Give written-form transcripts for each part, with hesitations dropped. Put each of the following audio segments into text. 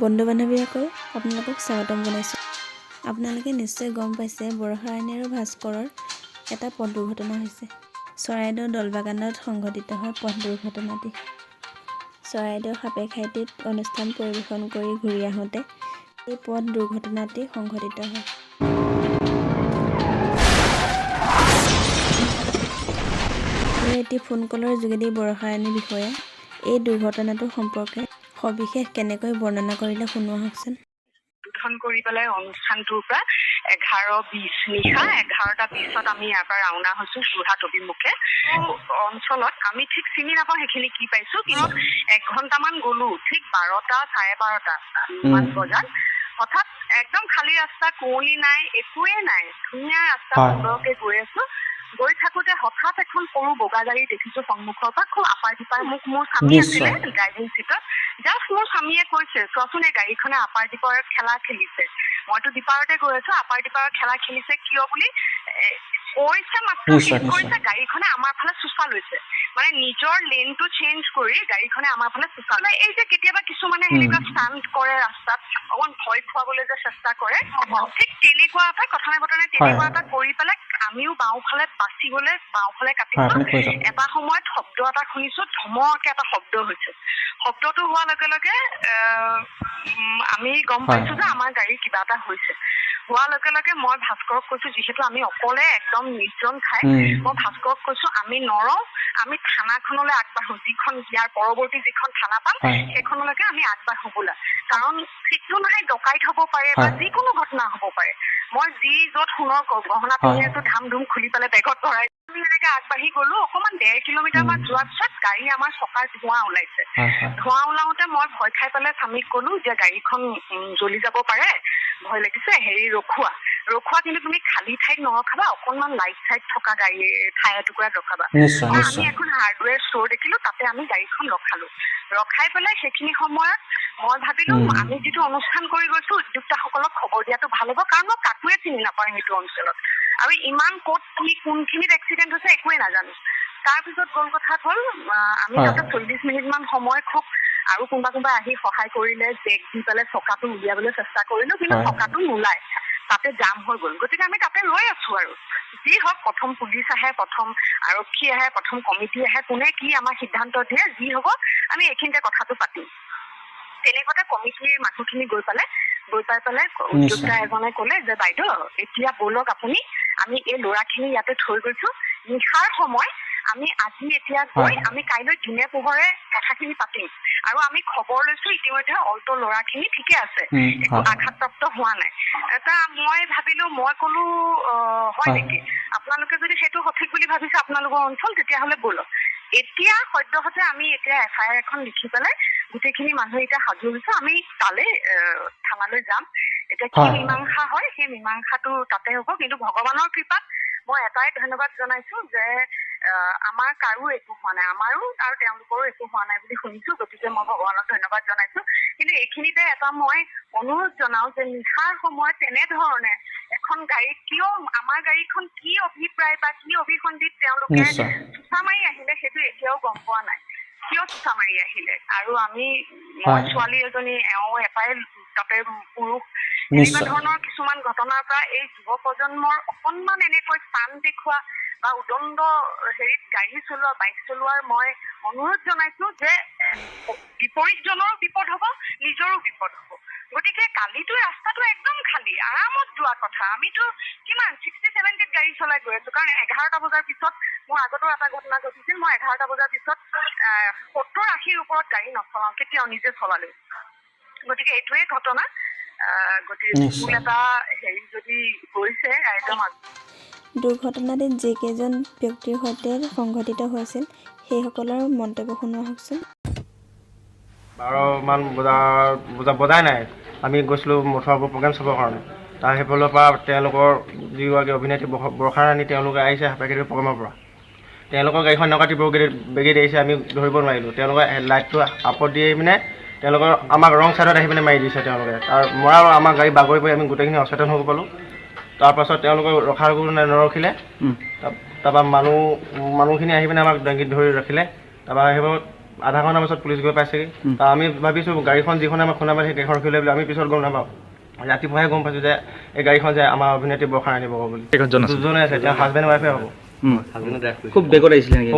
বন্ধু বান্ধৱীসকল, আপোনালোকক স্বাগতম জনাইছোঁ। আপোনালোকে নিশ্চয় গম পাইছে, বৰষাৰাণী আৰু ভাস্কৰৰ এটা পথ দুৰ্ঘটনা হৈছে। চৰাইদেউ দলবাগানত সংঘটিত হয় পথ দুৰ্ঘটনাটি। চৰাইদেউ সাপেখাইটিত অনুষ্ঠান পৰিৱেশন কৰি ঘূৰি আহোঁতে এই পথ দুৰ্ঘটনাটি সংঘটিত হয়। আৰু এটি ফোন কলৰ যোগেদি বৰষাৰাণী বিষয়াই এই দুৰ্ঘটনাটোৰ সম্পৰ্কে সবিশেষ কেনেকৈ বৰ্ণনা কৰিলে, শুনো আহকচোন। উদ্বোধন কৰি পেলাই অনুষ্ঠানটোৰ পৰা 11:20, নিশা 11টা 20ত আমি ইয়াৰ পৰা ৰাওনা হৈছো যোৰহাট অভিমুখে। অঞ্চলত আমি ঠিক চিনি নাপাওঁ সেইখিনি কি পাইছো, কিন্তু এক ঘণ্টামান গ'লো। ঠিক 12টা 12:30 মান বজাত হঠাৎ একদম খালী ৰাস্তা, কুঁৱলী নাই, একোৱেই নাই, ধুনীয়া ৰাস্তা, সুন্দৰকে গৈ আছো। গৈ থাকোতে হঠাৎ এখন সৰু বগা গাড়ী দেখিছো সন্মুখৰ পৰা খুব আপাৰ ডিপাৰ। মোক মোৰ স্বামী আছিলে ড্ৰাইভিং চিটত। জাষ্ট মোৰ স্বামীয়ে কৈছে, "চোৱাচোন, এই গাড়ীখনে আপাৰ ডিপাৰত খেলা খেলিছে।" মইতো ডিপাৰতে গৈ আছো, আপাৰ ডিপাৰত খেলা খেলিছে কিয় বুলি কৈছে। মাত্ৰ শেষ কৰিছে, গাড়ীখনে আমাৰ ফালে চোচা লৈছে, মানে নিজৰ লেনটো চেঞ্জ কৰি গাড়ীখনে আমাৰ ফালে চোচা লৈ, এই যে কেতিয়াবা কিছুমানে সেনেকুৱা ষ্টাণ্ট কৰে, ৰাস্তাত অকণ ভয় খুৱাবলৈ যে চেষ্টা কৰে, ঠিক তেনেকুৱা এটা কথা নাই বতৰা নাই, তেনেকুৱা এটা কৰি পেলাই আমিও বাওঁফালে বাচিবলৈ বাওঁফালে কাটিছো। এটা সময়ত শব্দ এটা শুনিছো, ধমকে এটা শব্দ হৈছে। শব্দটো হোৱাৰ লগে লগে আমি গম পাইছো যে আমাৰ গাড়ীৰ কিবা এটা হৈছে। হোৱাৰ লগে লগে মই ভাস্কৰক কৈছো, যিহেতু আমি অকলে একদম নিৰ্জন ঠাই, মই ভাস্কৰক কৈছো, আমি নৰওঁ, আমি থানাখনলৈ আগবাঢ়ো। যিখন ইয়াৰ পৰৱৰ্তী যিখন থানা পাম, সেইখনলৈকে আমি আগবাঢ়ো বোলা। কাৰণ ঠিকটো নহয়, ডকাইত হ'ব পাৰে বা যিকোনো ঘটনা হ'ব পাৰে। মই যি য'ত সোণৰ গহনা পিন্ধি আছো, ধাম ধুম খুলি পেলাই বেগত ভৰাই আমি এনেকে আগবাঢ়ি গলো। অকণমান 1.5 কিলোমিটাৰ মান যোৱাৰ পিছত গাড়ী আমাৰ চকাৰ ধোঁৱা ওলাইছে। ধোঁৱা ওলাওতে মই ভয় খাই পেলাই স্বামীক ক'লো যে গাড়ীখন জ্বলি যাব পাৰে, ভয় লাগিছে, হেৰি ৰখোৱা, ৰখোৱা, কিন্তু তুমি খালী ঠাইত নৰখাবা, অকণমান লাইট চাইট থকা গাড়ী ঠাই এটুকুৰাত ৰখাবা। আমি এখন হাৰ্ডৱেৰ ষ্ট'ৰ দেখিলো, তাতে আমি গাড়ীখন ৰখালো। ৰখাই পেলাই সেইখিনি সময়ত মই ভাবিলো, আমি যিটো অনুষ্ঠান কৰি গৈছো, উদ্যোক্তাসকলক খবৰ দিয়াটো ভাল হ'ব, কাৰণ মই কাকোৱে চিনি নাপাওঁ সেইটো অঞ্চলত আৰু ইমান ক'ত কি কোনখিনিত এক্সিডেণ্ট হৈছে একোৱে নাজানো। তাৰপিছত গ'ল কথাত হ'ল, আমি তাতে 40 মিনিট মান সময় খুব আৰু কোনোবা কোনোবা আহি সহায় কৰিলে, জেক দি পেলাই চকাটো উলিয়াবলৈ চেষ্টা কৰিলো, কিন্তু চকাটো নোলায়, তাতে জাম হৈ গ'ল। গতিকে আমি তাতে ৰৈ আছো। আৰু যি হওক, প্ৰথম পুলিচ আহে, প্ৰথম আৰক্ষী আহে, প্ৰথম কমিটি আহে, কোনে কি আমাক সিদ্ধান্ত দিয়ে, যি হ'ব আমি এইখিনিতে কথাটো পাতিম। তেনেকুৱাতে কমিটিৰ মানুহখিনি গৈ পালে। গৈ পাই পেলাই উদ্যোক্তা এজনে ক'লে যে বাইদেউ, এতিয়া ব'লক আপুনি, আমি এই ল'ৰাখিনি ইয়াতে থৈ গৈছো, নিশাৰ সময়, আমি আজি এতিয়া গৈ আমি কাইলৈ দিনে পোহৰে কথাখিনি পাতিম। আৰু আমি খবৰ লৈছো ইতিমধ্যে, অল্ট ল'ৰাখিনি ঠিকে আছে, একো আঘাতপ্ৰাপ্ত হোৱা নাই। এটা মই ভাবিলো, মই ক'লো, হয় নেকি? আপোনালোকে যদি সেইটো সঠিক বুলি ভাবিছে আপোনালোকৰ অঞ্চল, তেতিয়াহ'লে ব'লক। এতিয়া সদ্যহতে আমি এতিয়া এফ I R এখন লিখি পেলাই গোটেইখিনি মানুহ এতিয়া সাজু হৈছো, আমি তালৈ থানালৈ যাম। এতিয়া কি মীমাংসা হয়, সেই মীমাংসাটো তাতে হ'ব। কিন্তু ভগৱানৰ কৃপাত মই এটাই ধন্যবাদ জনাইছো যে আমাৰ কাৰো একো হোৱা নাই, আমাৰো আৰু তেওঁলোকৰো একো হোৱা নাই বুলি শুনিছো। গতিকে মই ভগৱানক ধন্যবাদ জনাইছো। কিন্তু এইখিনিতে এটা মই অনুৰোধ জনাও যে নিশাৰ সময়ত তেনেধৰণে এখন গাড়ীত কিয়, আমাৰ গাড়ীখন কি অভিপ্ৰায় বা কি অভিসন্ধিত তেওঁলোকে চোচা মাৰি আহিলে, সেইটো এতিয়াও গম পোৱা নাই, কিয় চোচা মাৰি আহিলে। আৰু আমি, মই ছোৱালী এজনী, এওঁ এটাই তাতে পুৰুষ, এনেকুৱা ধৰণৰ কিছুমান ঘটনাৰ পৰা এই যুৱ প্ৰজন্মৰ অকণমান এনেকৈ স্থান দেখুওৱা বা উদণ্ড হেৰিত গাড়ী চলোৱা, বাইক চলোৱাৰ মই অনুৰোধ জনাইছো যে বিপৰীতজনৰো বিপদ হ'ব, নিজৰো বিপদ হ'ব। গতিকে কালিতো ৰাস্তাটো একদম খালী, আৰামত যোৱা কথা। আমিতো কিমান 60-70ত গাড়ী চলাই গৈ আছো। কাৰণ 11টা বজাৰ পিছত, মোৰ আগতো এটা ঘটনা ঘটিছিল, মই 11টা বজাৰ পিছত 70-80ৰ ওপৰত গাড়ী নচলাওঁ কেতিয়াও, নিজে চলালেও। গতিকে এইটোৱে ঘটনা। গতিকে ভুল এটা হেৰি যদি গৈছে ৰাইজৰ মাজত। দুৰ্ঘটনাটিত যিকেইজন ব্যক্তিৰ সৈতে সংঘটিত হৈছিল, সেইসকলৰ মন্তব্য শুনো আহকচোন। 12মান বজা বজাই নাই, আমি গৈছিলোঁ মথুৰাপুৰ প্ৰগ্ৰেম চাবৰ কাৰণে। তাৰ সেইফালৰ পৰা তেওঁলোকৰ যিগৰাকী অভিনেত্ৰী বৰ্ষা ৰাণী, তেওঁলোকে আহিছে সাপেখাতি প্ৰগ্ৰেমৰ পৰা। তেওঁলোকৰ গাড়ীখন এনেকুৱা তীব্ৰ গতিত বেগেত আহিছে, আমি ধৰিব নোৱাৰিলোঁ। তেওঁলোকে লাইটটো আপত দি আহি পিনে তেওঁলোকৰ আমাক ৰং ছাইডত আহি পিনে মাৰি দিছে। তেওঁলোকে তাৰ মৰা আমাৰ গাড়ী বাগৰি পৰি আমি গোটেইখিনি অচেতন হ'ব পালোঁ। তাৰপাছত তেওঁলোকে ৰখাৰ কোনো নৰখিলে। তাৰপৰা মানুহখিনি আহি পিনে আমাক দাঙি ধৰি ৰাখিলে। তাৰপৰা সেইবোৰ আধা ঘণ্টাৰ পাছত পুলিচ গৈ পাইছেগৈ। আমি ভাবিছোঁ গাড়ীখন যিখনে আমাক খুন্দা মাৰিছে সেই গাড়ীখন ৰখিলে বুলি, আমি পিছত গম নাপাওঁ। ৰাতিপুৱাহে গম পাইছোঁ যে এই গাড়ীখন যে আমাৰ অভিনেত্ৰী বৰ্ষা ৰাণী বৰুৱা বুলি। কেইজন আছে? দুজনে আছে, তেওঁ হাজবেণ্ড ৱাইফে হ'ব। খুব বেগত আহিছিলে নেকি?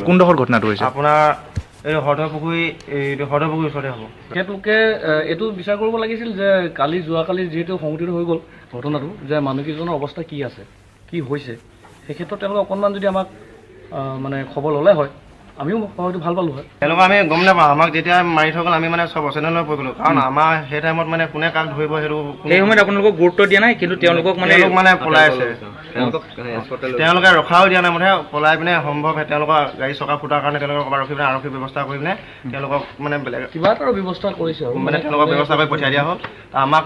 কোনডোখৰত ঘটনাটো হৈছে? আপোনাৰ এই হৰধৰপুখুৰী, এই হৰধৰপুখুৰীৰ ওচৰতে হ'ব। তেখেতলোকে এইটো বিচাৰ কৰিব লাগিছিল যে কালি যোৱাকালি যিহেতু সংঘটিত হৈ গ'ল ঘটনাটো, যে মানুহকেইজনৰ অৱস্থা কি আছে, কি হৈছে, সেই ক্ষেত্ৰত তেওঁলোকে অকণমান যদি আমাক মানে খবৰ ল'লে হয়, আমিও হয়তো ভাল পালোঁ হয়। তেওঁলোকক আমি গম নাপাওঁ। আমাক যেতিয়া মাৰি থৈ গ'ল আমি মানে চব অচেতন হৈ পৰি গ'লো, কাৰণ আমাৰ সেই টাইমত মানে কোনে কাক ধৰিব সেইটো সেই সময়ত আপোনালোকক গুৰুত্ব দিয়া নাই, কিন্তু তেওঁলোকক মানে তেওঁলোক মানে পলাই আছে। তেওঁলোকে ৰখাও দিয়া নাই, মুঠতে পলাই পিনে সম্ভৱ তেওঁলোকৰ গাড়ী চকা ফুটাৰ কাৰণে তেওঁলোকক ক'ৰবাত ৰখি পিনে আৰক্ষী ব্যৱস্থা কৰি পিনে তেওঁলোকক মানে বেলেগ কিবা এটা ব্যৱস্থা কৰিছে আৰু মানে তেওঁলোকক ব্যৱস্থা কৰি পঠিয়াই দিয়া হ'ল আমাক।